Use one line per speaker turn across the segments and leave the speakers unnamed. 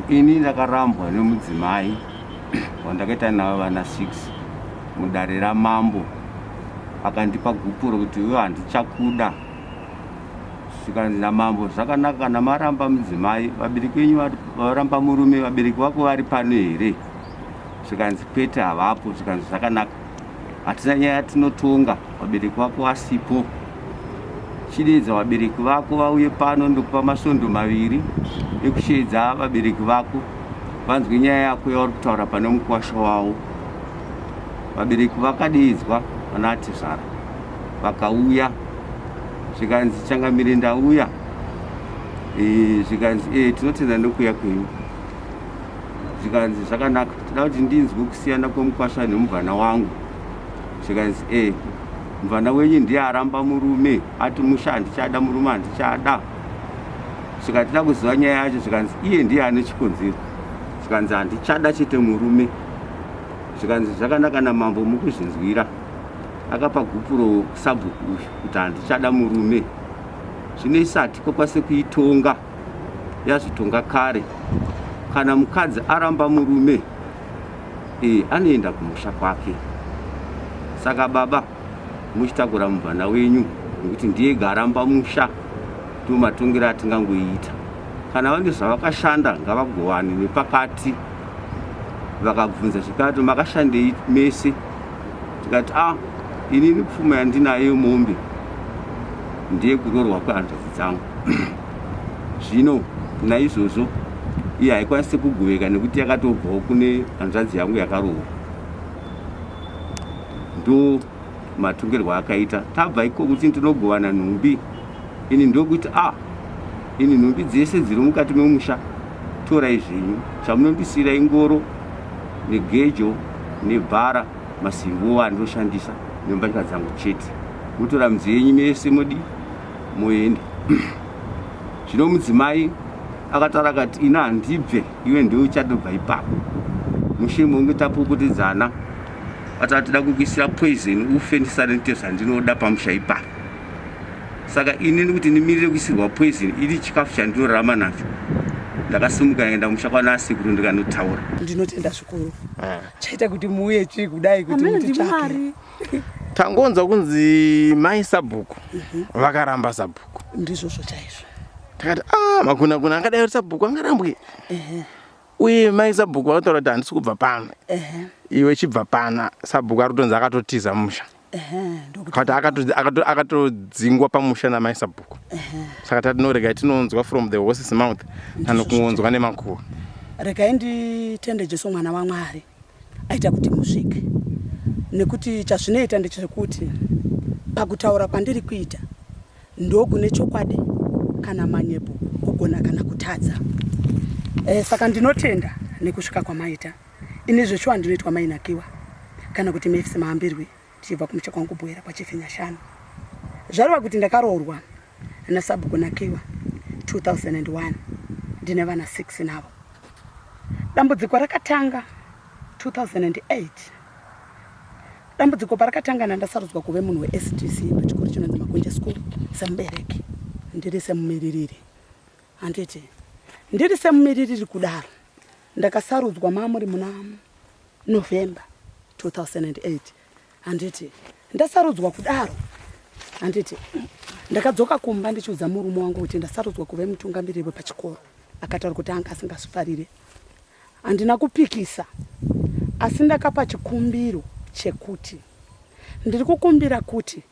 Ini ndakarambwa nemudzimai wandakaita navo vana 6 mudare ramambo, akandipa gupuro kuti iwe handichakuda. Zvikanzi namambo, zvakanaka, kana maramba mudzimai, vabereki venyu varamba murume, vabereki vako vari pano here? Zvikanzi kwete, havapo. Zvikanzi zvakanaka, hatina nyaya tinotonga vabereki vako vasipo. Chideedza vabereki vako vauye pano, ndokupa masvondo 2 ekusheedza vabereki vako vanzwe nyaya yako yauri kutaura pane mukwasha wavo. Vabereki vakadeedzwa, vana atezvara vakauya. Zvikanzi, changamire, ndauya. Zvikanzi, tinotenda nekuuya kwenyu. Zvikanzi zvakanaka, toda kuti ndinzwe kusiyana kwemukwasha nemubvana wangu. Zvikanzi, mubvana wenyu ndiye aramba murume, ati musha handichada, murume handichada. Zvikati toda kuziva nyaya yacho. Zvikanzi iye ndiye ane chikonzero. Zvikanzi handichada chete murume. Zvikanzi zvakanaka, namambo mukuzvinzwira. Akapa gupuro sabhuku uyu kuti handichada murume. Zvino isati kwakwanise kuitonga, yazvitonga kare. Kana mukadzi aramba murume, anoenda kumusha kwake. Saka baba, muchitakura mubvana wenyu nekuti ndiye garamba musha, ndiwo matongero atingangoita. Kana vane zvavakashanda ngavagovane nepakati. Vakabvunza zvikati makashandei mese? Tikati a inini pfuma yandinayo mombe ndeyekuroorwa kwehanzvadzi dzangu. Zvino naizvozvo iye haikwanisi kugoveka nekuti yakatobvawo kune hanzvadzi yangu yakaroorwa. Ndo matongerwo akaita. Tabva ikoko kuti tinogovana nhumbi, ini ndokuti a ini nhumbi dzese dziri mukati memusha torai zvenyu, chamunondisiira ingoro negejo nebhara, masimbo andoshandisa nembatya dzangu chete. Motora midziyo yenyu mese modi moenda. Zvino mudzimai akataura akati, ina handibve, iwe ndiwe uchatobva ipapo. Mushe monge tapopotedzana, atati toda kukuisira poison ufe, ndisare ndiite zvandinoda pamusha ipapo. Saka ini ndikuti ndimirire kuisirwa poison iri chikafu chandinorarama nacho. Ndakasimuka enda musha kwana sekuru ndikanotaura.
Ndinotenda zvikuru. Chaita kuti muuye chii kudai kuti mutitsvake?
Tangonzwa kunzi mai sabhuku vakaramba sabhuku.
Ndizvozvo chaizvo.
Takati a makuna kuna angadai kuti sabhuku angarambwe. Uye mai sabhuku vakataura kuti handisi kubva pano. Iwe chibva pana. Sabhuku ari kutonzi akatotiza musha. Kuti akatodzingwa pamusha namai sabhuku. Saka tatinorega tinonzwa from the horse's mouth than kungonzwa nemakuhwa.
Regai nditende Jesu mwana waMwari aita kuti musvike, nekuti chazvinoita ndechekuti pakutaura kwandiri kuita ndokune chokwadi kana manyepo, kugona kana kutadza. Saka ndinotenda nekusvika kwamaita. Ini zveshuwa ndinoitwa Mainakiwa kana kuti Mavis Mahambirwi, tichibva kumusha kwangu Buhera kwaChief Nyashanu. Zvareva kuti ndakaroorwa nasabhuku Nakiwa 2001, ndine vana 6 navo. Dambudziko rakatanga 2008. Dambudziko parakatanga ndandasarudzwa kuve munhu weSTC pachikoro chinonzi Makunje School semubereki, ndiri semumiririri. Handiti ndiri semumiririri kudaro, ndakasarudzwa mamuri muna November 2008. Handiti ndasarudzwa kudaro, handiti ndakadzoka kumba ndichiudza murume wangu kuti ndasarudzwa kuve mutungamiriri wepachikoro. Akataura kuti anga asingazvifarire. Handina kupikisa, asi ndakapa chikumbiro chekuti ndiri kukumbira kuti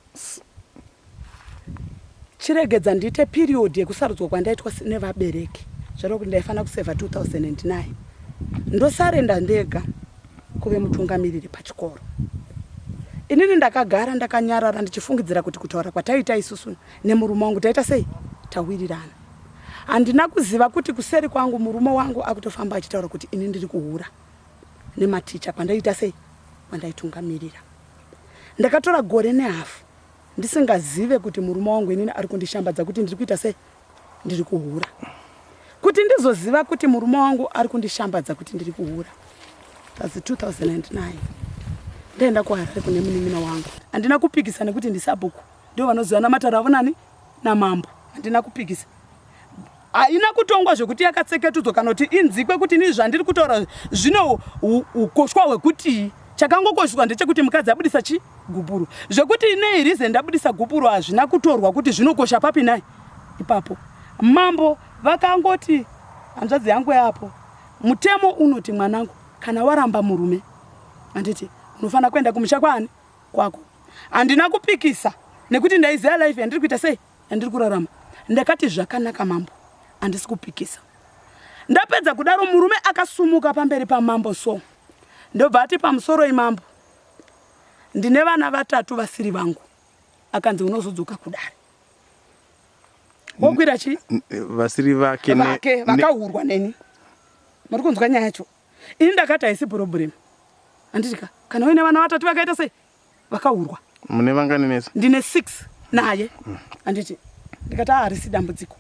chiregedza ndiite period yekusarudzwa kwandaitwa nevabereki. Zvareva kuti ndaifanira kusevha 2009, ndosarenda ndega kuve mutungamiriri pachikoro. Inini ndakagara ndakanyarara ndichifungidzira kuti kutaura kwataita isusu nemurume wangu taita sei, tawirirana. Handina kuziva kuti kuseri kwangu murume wangu akutofamba achitaura kuti ini ndiri kuhura nematicha kwandaiita sei, kwandaitungamirira. Ndakatora gore nehafu ndisingazive kuti murume wangu inini ari kundishambadza kuti ndiri kuita sei, ndiri kuhura. Kuti ndizoziva kuti murume wangu ari kundishambadza kuti ndiri kuhura, that's 2009. Ndaenda kuHarare kune munin'ina wangu. Handina kupikisa nekuti ndisabhuku, ndivo vanozivana mataro avo nani namambo. Handina kupikisa. Haina kutongwa zvekuti yakatseketudzwa kana kuti inzikwe kuti ini zvandiri kutaura zvine ukoshwa hwekutii. Chakangokosheswa ndechekuti mukadzi abudisa chi gupuro. Zvekuti nei reason ndabudisa gupuro hazvina kutorwa kuti zvinokosha papi nai ipapo. Mambo vakangoti hanzvadzi yangu yapo mutemo unoti mwanangu kana waramba murume handiti unofanira kuenda kumusha kwaani kwako. Handina kupikisa nekuti ndaiziva life yandiri kuita sei yandiri kurarama. Ndakati zvakanaka mambo handisi kupikisa. Ndapedza kudaro murume akasumuka pamberi pamambo so ndobva ati pamusoroi mambo ndine vana vatatu vasiri vangu akanzi unozodzoka kudare wokwira chi
vasiri vake
vake vakahurwa neni muri kunzwa nyaya yacho ini ndakati haisi problem handitika kana uine vana vatatu vakaita sei vakahurwa
mune vangani mese
ndine 6 naye handiti ndikati harisi dambudziko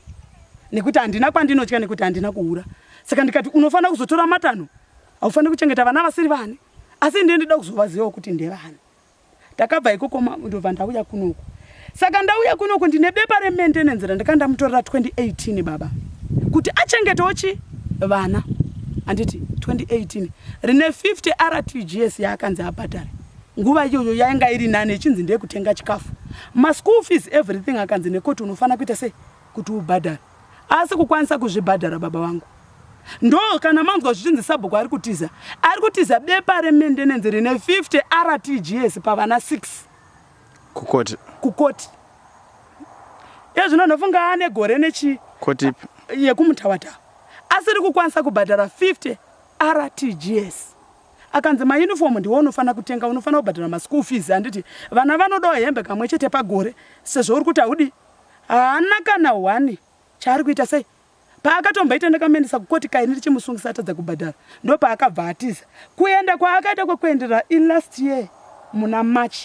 nekuti handina kwandinotya nekuti handina kuhura saka ndikati unofanira kuzotora matanho haufaniri kuchengeta vana vasiri vani asi ndiye ndida kuzovazivawo kuti ndevani takabva ikoko ndobva ndauya kunoku saka ndauya kunoku ndine bepa remaintenance randakanga ndamutorera 2018 baba kuti achengetewo chi vana handiti 2018 rine 50 rtgs yaakanzi abhadhare nguva iyoyo yainga iri nani ichinzi ndeyekutenga chikafu maschool fees everything akanzi nekoti unofanira kuita sei kuti ubhadhare asi kukwanisa kuzvibhadhara baba vangu ndo kana manzwa zvichinzi sabhuku ari kutiza ari kutiza bepa remendenenzi rine 50 rtgs pavana 6
kukoti
kukoti iye zvino ndofunga ane gore nechi
koti
yekumutawatawa asiri kukwanisa kubhadhara 50 rtgs akanzi mauniform ndiwo unofanira kutenga unofanira kubhadhara maschool fees handiti vana vanodawo hembe kamwe chete pagore sezvo uri kuti haudi haana kana one chaari kuita sei paakatomboita ndakamuendesa kukoti kaini ndichimusungisa atadza kubhadhara ndopaakabva atiza kuenda kwaakaita kwekuenderera ilast year muna March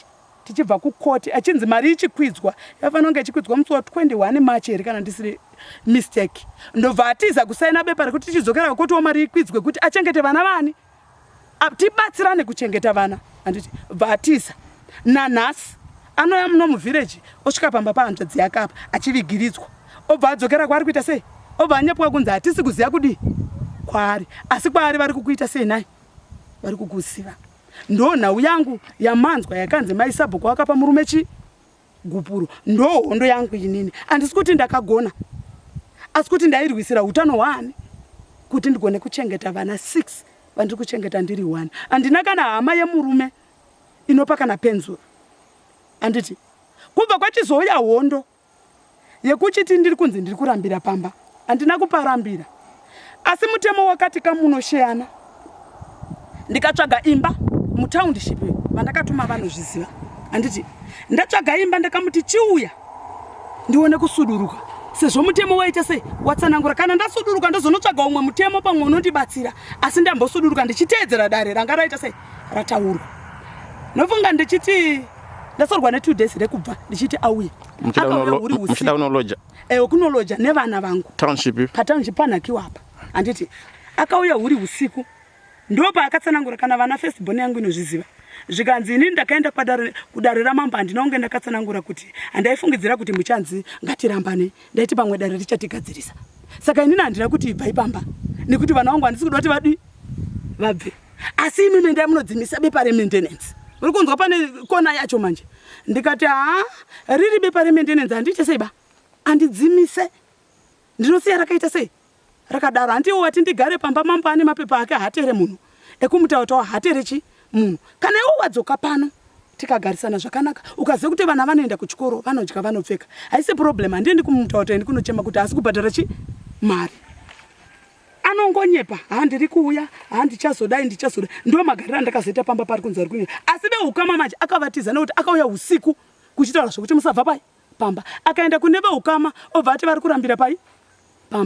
tichibva kukoti achinzi mari ichikwidzwa yafanira kunge ichikwidzwa musi wa 21 March here kana ndisiri mistake ndobva atiza kusaina bepa rekuti tichidzokera kukotiwo mari ikwidzwe kuti achengete vana vani tibatsirane kuchengeta vana handiti bva atiza nanhasi anouya muno muvhireji osvika pamba pahanzvadzi yake apa achivigiridzwa obva adzokera kwaari kuita sei obva anyepwa kunzi hatisi kuziva kudii kwaari asi kwaari vari kukuita sei nai vari kukuziva ndo nhau yangu yamanzwa yakanzi mai sabhuku akapa murume chi gupuro ndo hondo yangu inini handisi kuti ndakagona asi kuti ndairwisira utano hwaani kuti ndigone kuchengeta vana 6 vandiri kuchengeta ndiri 1 handina kana hama yemurume inopa kana penzura handiti kubva kwachizouya hondo yekuchiti ndiri kunzi ndiri kurambira pamba handina kuparambira asi mutemo wakati kamunosheyana ndikatsvaga imba mutaundiship vandakatuma vanozviziva handiti ndatsvaga imba ndakamuti chiuya ndione kusuduruka sezvo mutemo waita sei watsanangura kana ndasuduruka ndozonotsvaga umwe mutemo pamwe unondibatsira asi ndambosuduruka ndichiteedzera dare ranga raita sei rataurwa nofunga ndichiti ndasorwa ne2 days rekubva ndichiti auye
muchida kunoloja
ewe kunoloja nevana vangu
township
patownship panhakiwa apa handiti akauya huri usiku ndopaakatsanangura kana vana first born yangu inozviziva zvikanzi inini ndakaenda kudare ramambo handina kunge ndakatsanangura kuti handaifungidzira kuti muchanzi ngatirambane ndaiti pamwe dare richatigadzirisa saka inini handina kuti ibvai pamba nekuti vana vangu handisi kuda kuti vadi vabve asi imimi ndai munodzimisa bepa remaintenance uri kunzwa pane kona yacho manje ndikati haa riri bepa remaintenance handiite sei ba andidzimise ndinosiya rakaita sei rakadaro handiwo wati ndigare pamba mambo ane mapepa ake haatere munhu ekumutautawa haatere chi munhu kana iwo wadzoka pano tikagarisana zvakanaka ukaziva kuti vana vanoenda kuchikoro vanodya vanopfeka haisi problem handiendi kumutautawa endi kunochema kuti haasi kubhadhara chi mari anongonyepa ha ndiri kuuya ha ndichazodai ndichazodai ndo magariro andakazoita pamba pari kunzi ari kunyepa asi veukama manje akavatiza nekuti akauya usiku kuchitaura zvekuti musabva pai pamba akaenda kune veukama obva ati vari kurambira pai pamba.